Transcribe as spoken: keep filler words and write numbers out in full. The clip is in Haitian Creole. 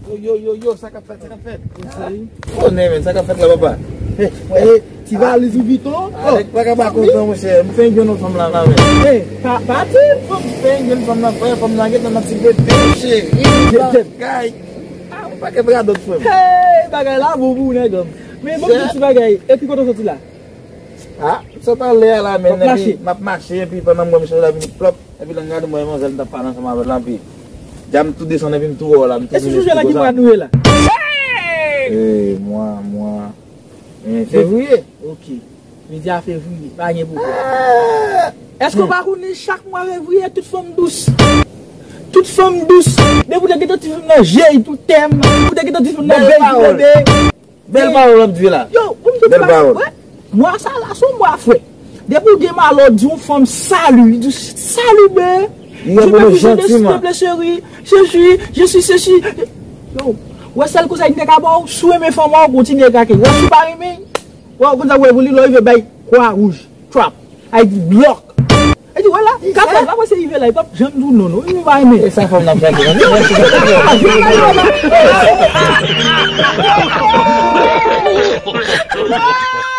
Yo, yo, yo, yo, sa k ap fèt, sa k ap fèt? Konnen, men, sa k ap fèt la, papa? Ti valiz ou Vuitton? Alèk, pa ka pa kontan, monchè. M fenk jwenn yon fanm la, la, men. Hey, pa, pati? M fenk jwenn fanm la, frè, fanm la gentan nan ti bebe, cheri. Kay. Ah, yon pakèt radòt, frè m. Hey, bagay la bon pou ou, nèg. Men bon, ti bagay. Epi kote w soti la? Ah, m sot anlè a la, men, epi m ap mache, epi pandan m wè mesaj la vini plòp, epi lè m gade m wè manzèl m t ap pale ansanm avè l la, epi dja m tou desann, epi m tou wè w la, m tou vini. E sou jè la ki mwa nou ye la? Eh, mwa, mwa, eh, fevriye. Ok. Midi a fevriye, pa gen pwoblèm. Èske w pa konnen chak mwa fevriye, tout fanm dous? Tout fanm dous. Depi w te gentan ti fanm nan je, tout tèm. Ou te gentan ti fanm nan bèl bebe. Bèl pawòl w ap di la. Yo, ou m di bèl pawòl. Mwa sa la, se yon mwa frè. Depi w gen malè, w di yon fanm salut, li di salut, bè. Li reponn ou jantiman. S'il te plaît, chérie, je suis, je suis ceci. Yo, wè sèl konsèy m te ka ba w, si w renmen fanm ou, kontinye krake. Wè si w pa renmen, wè konn sa w wè pou li, lè w rive bay kwa wouj, trap, ay di blòk. E di wè la, kapab la, wè se rive la, li p ap janm di w non, non, li pa renmen. E sa fanm nan ap chante, non? Li pa renmen.